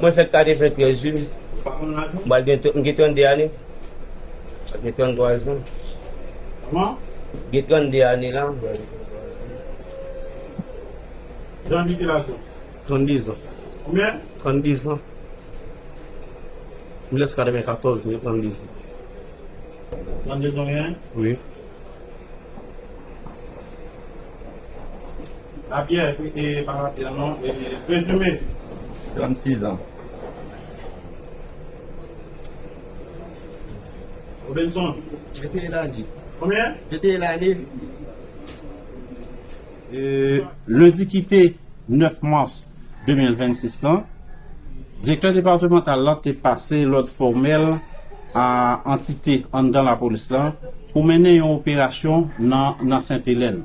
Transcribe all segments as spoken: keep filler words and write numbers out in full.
Mwen fèt katreventrèz, wi. Ou pa konn laj ou? Mwen gen, m gen trannde ane. Mwen gen tranntwa zan. Kòman? M gen trannde ane la. Jan ki laj ou? Trannde zan. Konbyen? Trannde zan. Mil nèf san katrevenkatòz, mwen trannde zan. Trannde zan, wi. Lapyè, e, pa Lapyè, non, e, Prezime. Trannsis an. Robinson. Venteyen lane. Konbyen? Venteyen lane. E, lendi ki te nèf mas de mil vennsis lan, direktè depatmantal la te pase lòd fòmèl a antite anndan lapolis la pou mennen yon operasyon nan, nan Sentelèn.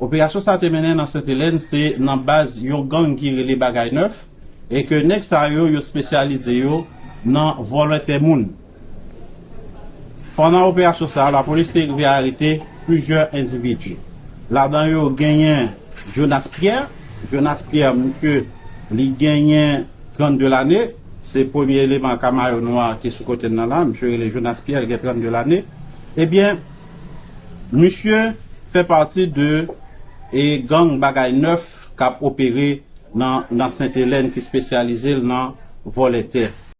Operasyon sa te mennen nan Sentelèn, se nan baz yon gang ki rele Bagay Nèf, e ke nèg sa yo, yo espesyalize yo nan vòlè tè moun. Pandan operasyon sa a, lapolis te rive arete plizyè endividi. Ladan yo genyen Jonas Pierre. Jonas Pierre, misye, li genyen trannde lane. Se premye eleman Kamayo Nwa ki sou kote n nan la. Misye rele Jonas Pierre, li gen trannde lane. Ebyen, misye fè pati de, e, gang Bagay Nèf k ap opere nan, nan Sentelèn ki espesyalize l nan vòlè tè.